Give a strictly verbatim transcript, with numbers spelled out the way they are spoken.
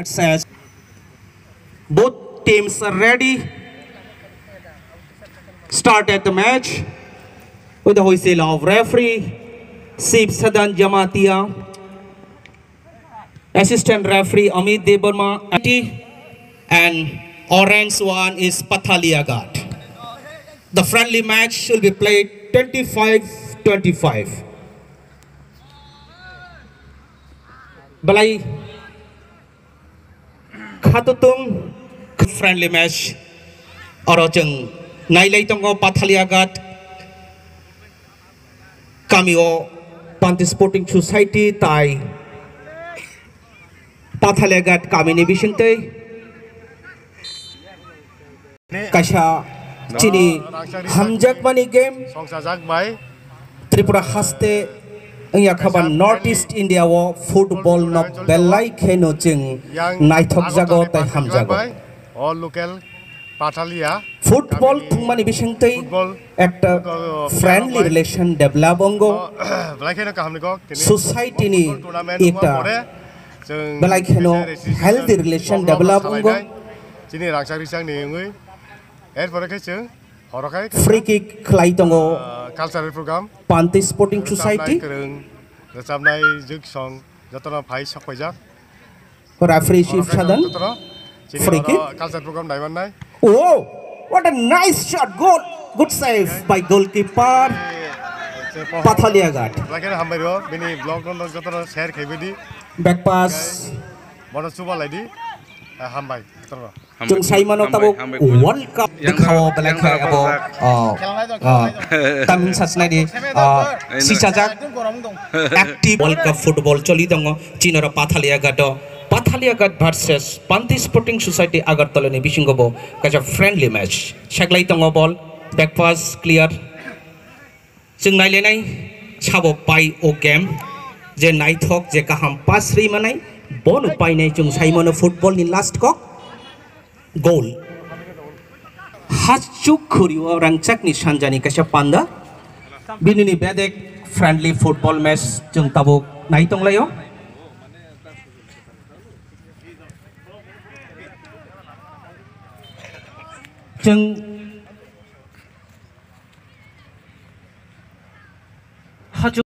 Says both teams are ready. Started the match with the whistle of referee Shiv Sadan Jamatia, assistant referee Amit Debbarma, and orange one is Pathaliaghat. The friendly match will be played twenty-five twenty-five. Belai khatutung friendly match oro chwng nailai tongo Pathaliaghat kamio Panti Sporting Society tai Pathaliaghat kamini bisingtwi kaisa chini hamjakmani game. Tripura haste wngya kha ba North East India o football no belai kheno chwng naithok jago tei hamjago. Football thwngmani bisingtwi ekta friendly relation develop wngo. Society ni ekta belai kheno healthy relation develop wngo. Chini rangchak richang ni wngwi. Erpore khe chwng horo khai free kick khlai tongo. Cultural program. Panti Sporting Society. Rwchapnai kwrwng, rwchapnai jwk song jotono phai sok paijak. Referee Shiv Sadan. Free kick. Culture program naimannai. Oh, what a nice shot! Goal! Good save by goalkeeper. Pathaliaghat. Belai kheno hambai rw, bini vlog no jotono share khaibai di. Back pass. Bono chuba lai di. Hambai jotono. Chwng saimano tabuk World Cup bwkhao belai khe abo tamung sasnai di sichajak active World Cup football choli tongo. Chinoro Pathaliaghat o Pathaliaghat versus Panti Sporting Society Agartala ni bisingo bo kaisa friendly match seklai tongo. Ball, back pass clear. Chwng nailainai sabo pai o game je naithok je kaham pass ri manai bono painai chwng saimano football ni last kok goal. Hachuk khuri o rangchak ni sanjani kaisa panda bini ni bedek friendly football match chwng tabuk nai tonglaio. Chwng hachuk